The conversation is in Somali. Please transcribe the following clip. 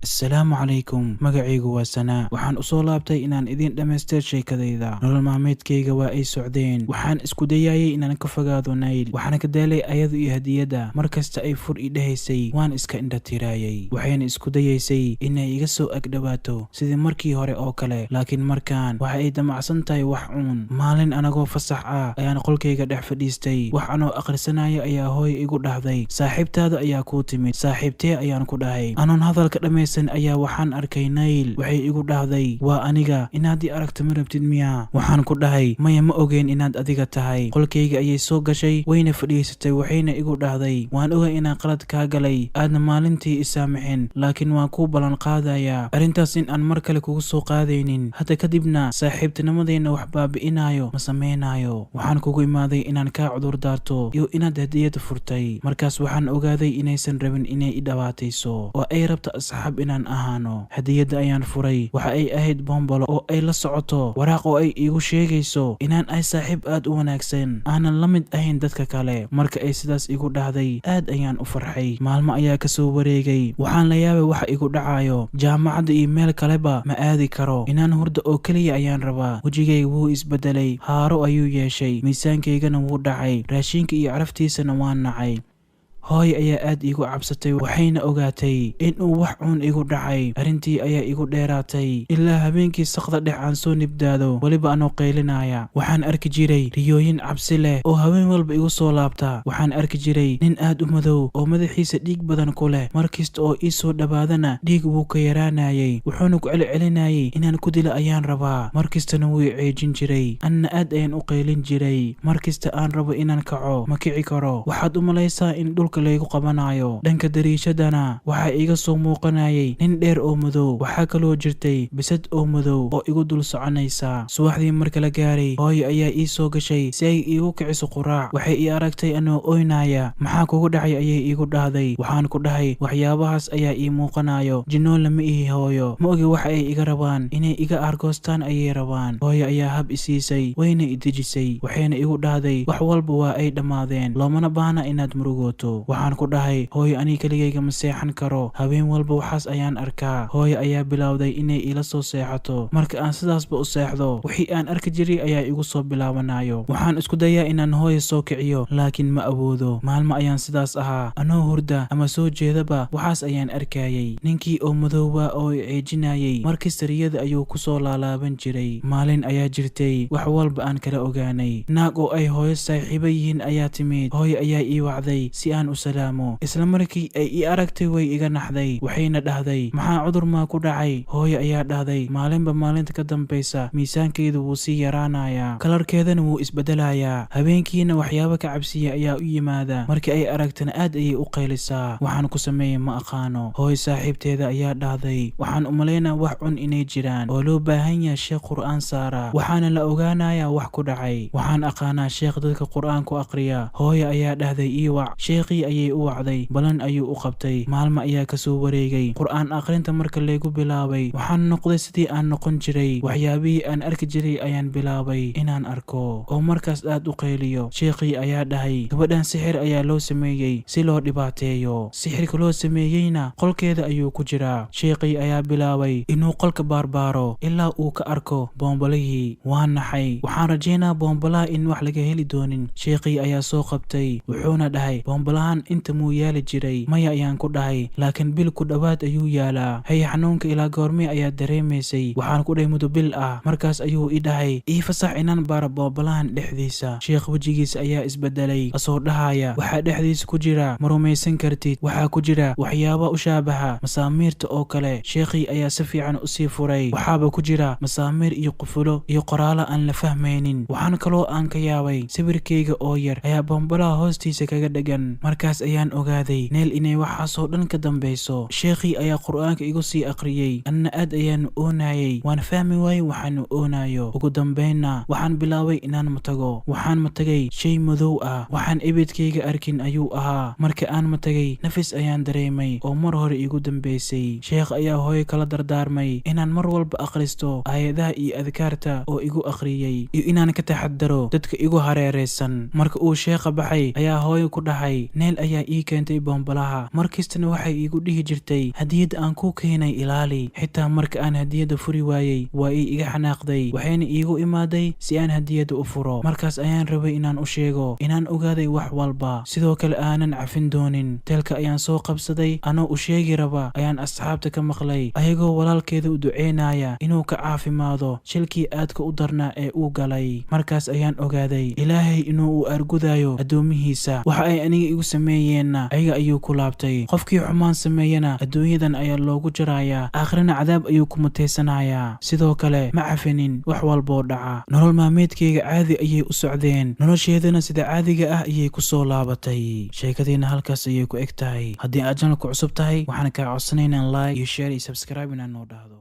Asalaamu calaykum, magacaygu waa Sanaa. Waxaan usoo laabtay inaan idiin dhammaystir sheekadayda. Nolol maalmeedkayga waa ay socdeen. Waxaan isku dayayay inaan ka fogaado Nayl. Waxaana ka daalay ayadu iyo hadiyadda. Mar kasta ay fur i dhahaysay, waan iska indhatiraayay. Waxayna isku dayaysay inay iga soo agdhawaato sidii markii hore oo kale, laakiin markaan waxa ay damacsan tahay wax uun. Maalin anagoo fasax ah ayaan qolkayga dhex fadhiistay. Wax anoo akhrisanaya ayaa hooy igu dhahday, "Saaxiibtaada ayaa kuu timid." "Saaxiibtee?" ayaan ku dhahay. Anoon hadalka dhammaysan ayaa waxaan arkay Nayl. Waxay igu dhahday, "Waa aniga, inaad i aragto ma rabtid miyaa?" Waxaan ku dhahay, "Maya, ma ogeyn inaad adiga tahay." Qolkayga ayay soo gashay, wayna fadhiisatay, waxayna igu dhahday, "Waan ogay inaan qalad kaa galay, aadna maalintii i saamixin, laakiin waan kuu ballan qaadayaa arrintaas in aan mar kale kugu soo qaadaynin. Hadda kadibna saaxiibtinimadeenna wax baabi'inaayo ma samaynayo. Waxaan kugu imaaday inaan kaa cudur daarto iyo inaad hadiyad furtay." Markaas waxaan ogaaday inaysan rabin inay i dhabaatayso oo ay rabto asxaab inaan ahaano. Hadiyadda ayaan furay. Waxa ay ahayd bombolo oo ay la socoto waraaq oo ay iigu sheegayso inaan ahay saaxiib aad u wanaagsan, aanan la mid ahayn dadka kale. Marka ay sidaas igu dhahday, aad ayaan u farxay. Maalmo ayaa ka soo wareegay. Waxaan la yaabay waxa igu dhacayo. Jaamacadda iyo meel kaleba ma aadi karo. Inaan hurda oo keliya ayaan rabaa. Wejigayga wuu isbedelay, haaro ayuu yeeshay, miisaankaygana wuu dhacay, raashinka iyo caraftiisana waan nacay. Hooy ayaa aad iigu cabsatay, waxayna ogaatay in uu wax uun igu dhacay. Arrintii ayaa igu dheeraatay ilaa habeenkii saqda dhex aan soo nibdaado, weliba anoo qaylinaya. Waxaan arki jiray riyooyin cabsi leh oo haween walba igu soo laabta. Waxaan arki jiray nin aad u madow oo madaxiisa dhiig badan ku leh. Mar kasta oo ii soo dhowaadana dhiig wuu ka yaraanayay, wuxuuna ku celcelinayay, "Inaan ku dilo ayaan rabaa." Mar kastana wuu i ceejin jiray, anna aad ayaan u qaylin jiray. Mar kasta aan rabo inaan kaco, ma kici karo. Waxaad u malaysaa in dhulka laygu qabanayo. Dhanka dariishadana waxaa iiga soo muuqanayay nin dheer oo madow. Waxaa kaloo jirtay bisad oo madow oo igu dul soconaysa. Subaxdii marka la gaaray, hooyo ayaa ii soo gashay si ay iigu kiciso quraac. Waxay ii aragtay anoo oynaya. "Maxaa kugu dhacay?" ayay iigu dhahday. Waxaan ku dhahay, "Waxyaabahaas ayaa ii muuqanayo. Jinnoon lama ihi, hooyo. Ma ogi waxa ay iga rabaan. Inay iga aargoostaan ayay rabaan." Hooyo ayaa hab i siisay, wayna i dejisay, waxayna igu dhahday, "Wax walba waa ay dhammaadeen, loomana baahna inaad murugooto." Waxaan ku dhahay, "Hooyo, aniga keligayga ma seexan karo. Habeen walba waxaas ayaan arkaa." Hooyo ayaa bilowday inay ila soo seexato. Marka aan sidaasba u seexdo, wixii aan arki jiray ayaa igu soo bilaabanayo. Waxaan isku dayaa inaan hooyo soo kiciyo, laakiin ma awoodo. Maalmo ayaan sidaas ahaa. Anoo hurda ama soo jeedaba, waxaas ayaan arkayay. Ninkii oo madooba oo i ceejinayay markasta riyada ayuu ku soo laalaaban jiray. Maalin ayaa jirtay wax walba aan kala ogaanay. Naag oo ay hooyo saaxiibo yihiin ayaa timid. Hooyo ayaa ii wacday si aan u salaamo. Isla markii ay ii aragtay, way iga naxday, waxayna dhahday, "Maxaa cudur maa ku dhacay?" Hooyo ayaa dhahday, "Maalinba maalinta ka dambaysa miisaankaydu wuu sii yaraanayaa, kalarkeedana wuu isbedelayaa, habeenkiina waxyaabo ka cabsiya ayaa u yimaada. Markii ay aragtana aad ayay u qaylisaa. Waxaan ku sameeyey ma aqaano." Hooyo saaxiibteeda ayaa dhahday, "Waxaan u malaynaa wax cun inay jiraan oo loo baahan yahay sheekh Qur'aan saara, waxaana la ogaanayaa wax ku dhacay. Waxaan aqaanaa sheekh dadka Qur'aan ku aqriya." Hooyo ayaa dhahday, "Ii wac." Sheekhii ayay u wacday, balan ayuu u qabtay. Maalmo ayaa kasoo wareegay. Qur'aan aqrinta marka laygu bilaabay, waxaan noqday sidii aan noqon jiray. Waxyaabihii aan arki jiray ayaan bilaabay inaan arko oo markaas aad u qayliyo. Sheekhii ayaa dhahay, "Gabadhan sixir ayaa loo sameeyey si loo dhibaateeyo. Sixirka loo sameeyeyna qolkeeda ayuu ku jiraa." Sheekhii ayaa bilaabay inuu qolka baarbaaro ilaa uu ka arko boombalihii. Waan naxay. Waxaan rajaynaa boombalaha in wax laga heli doonin. Sheekhii ayaa soo qabtay, wuxuuna dhahay, "Boombalahan inta muu yaali jiray?" "Maya," ayaan ku dhahay, "laakiin bil ku dhowaad ayuu yaalaa." "Haye, xanuunka ilaa goormee ayaad dareemaysay?" Waxaan ku dhahay, "Muddo bil ah." Markaas ayuu i dhahay, "Ii fasax inaan baaro boombalahan dhexdiisa." Sheekh wejigiisa ayaa isbedelay, asoo dhahaya, "Waxaa dhexdiisa ku jira ma rumaysan kartid. Waxaa ku jira waxyaaba u shaabaha masaamiirta oo kale." Sheekhii ayaa si fiican usii furay. Waxaaba ku jira masaamiir iyo qufulo iyo qoraalo aan la fahmaynin. Waxaan kaloo aan ka yaabay sawirkayga oo yar ayaa boombalaha hoostiisa kaga dhegan. Markaas ayaan ogaaday Neel inay waxaasoo dhan ka dambayso. Sheekhii ayaa Qur'aanka igu sii aqriyey, anna aad ayaanu oonayay. Waan fahmi waayey waxaanu oonayo. Ugu dambaynna waxaan bilaabay inaan matago. Waxaan matagay shay madow ah. Waxaan ebedkayga arkin ayuu ahaa. Marka aan matagay, nafis ayaan dareemay oo mar hore iigu dambaysay. Sheekh ayaa hooyo kala dardaarmay inaan mar walba akhristo aayadaha iyo adkaarta oo igu akhriyey, iyo inaan ka taxadaro dadka igu hareeraysan. Marka uu sheekha baxay ayaa hooyo ku dhahay, "Neel Neel ayaa ii keentay boombalaha. Markastana waxay iigu dhihi jirtay, hadiyadda aan kuu keenay ilaali. Xitaa marka aan hadiyadda furi waayey, waa ii iga xanaaqday, waxayna iigu imaaday si aan hadiyadda u furo. Markaas ayaan rabay inaan u sheego inaan ogaaday wax walba, sidoo kale aanan cafin doonin. Teelka ayaan soo qabsaday anoo u sheegi raba ayaan asxaabta ka maqlay ayagoo walaalkeeda u duceynaya inuu ka caafimaado shilkii aadka u darnaa ee uu galay. Markaas ayaan ogaaday Ilaahay inuu u argudayo addoomihiisa. Waxa ay aniga igu sameeyeenna ayaga ayuu ku laabtay. Qofkii xumaan sameeyana adduunyadan ayaa loogu jarayaa, aakhirana cadaab ayuu ku mutaysanayaa. Sidoo kale ma cafinin wax walboo dhaca. Nolol maalmeedkayga caadi ayay u socdeen, nolosheedana sida caadiga ah ayay ku soo laabatay. Sheekadiina halkaas ayay ku eg tahay. Haddii aad channelka cusub tahay, waxaan kaa codsanaynaa like iyo share iyo subscribe inaad noo dhahdo.